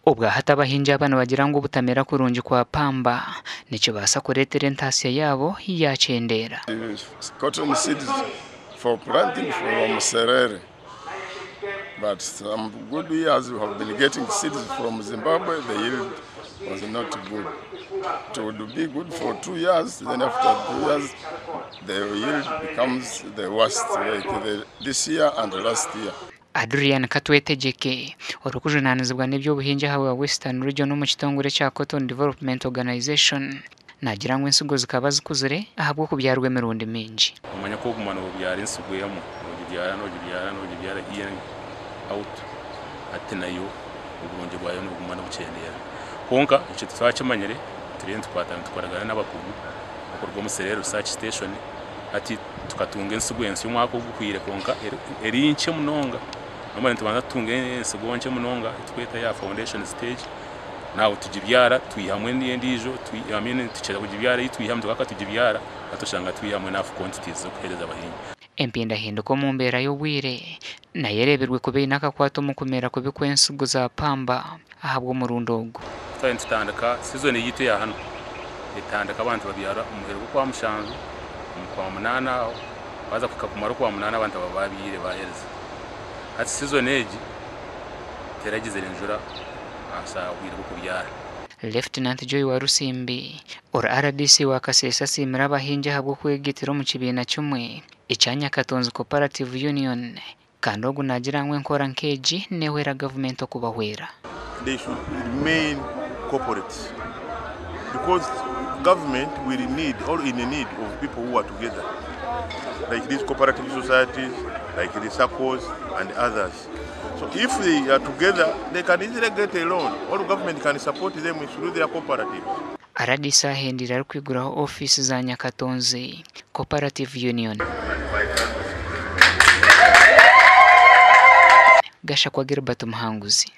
Obwahati abahingi aba nibagira ngu obutamera kurungi kwa pamba nikibaasa kureetera entaasya yaabo yaakyendeera. Cotton seeds for planting from Serere but some good years we have been getting seeds from Zimbabwe the yield was not good. It would be good for 2 years, then after 2 years the yield becomes the worst, like this year and last year. Adrian Katwetegyeke, orikujunaanizibwa n'eby'obuhingi ahabwa Western Region omu kitongore ekya Cotton Development Organisation naagira ngu ensigo zikaba zikuzire ahabw'okubyarwa emirundi mingi. Omanya ku oguma nobyara ensigo emwe, nogibyara, nogibyara, nogibyara year in out, hati nayo oburungi bwayo nibuguma nibukyendeera. Kwonka ekyo titwakimanyire, turiyo nitukwata nitukoragana n'abakugu okuruga omu Serere Research Station, hati tukatunga ensigo ensya omwaka oguhwire kwonka eri nkye munonga. Normally nitubanza tutunga ensigo nkye munonga ei turikweta eya foundation stage, naho tugibyara twihamu endiijo, I mean tukira kugibyara ei twihamu tukagaruka tugibyara, hati oshanga twihamu enough quantities z'okuheereza abahingi. Empindahinduka omu mbeera y'obwire nayo ereebirwe kuba eine akakwate omu kumera kubi kw'ensigo za pamba ahabw'omurundi ogu. Twaba nitutandika season yaitu eya hanu etandika abantu babyara omu muheru gw'okwa mushanju, omu kwa munaana aho, waaza kuhika kumara okwa munaana abantu baba babyire baaherize. Hati season egi teragizire njura aha bwire bw'okubyara. Lieutenant Joy Warusimbi ori RDC wa Kasese asiimire abahingi ahabw'okwegaitira omu kibiina kimwe ekya Nyakatonzi Cooperative Union kandi ogu naagira ngu enkora nk'egi neehwera gavumenti okubahwera. They should remain corporates because government will need or in need of people who are together, like these cooperative societies, like the SACCOs and others. So if they are together, they can easily get a loan, or government can support them through their cooperatives. RDC ahendire arikwiguraho ofiisi za Nyakatonzi Cooperative Union. Gashakwa Gilbert Muhanguzi.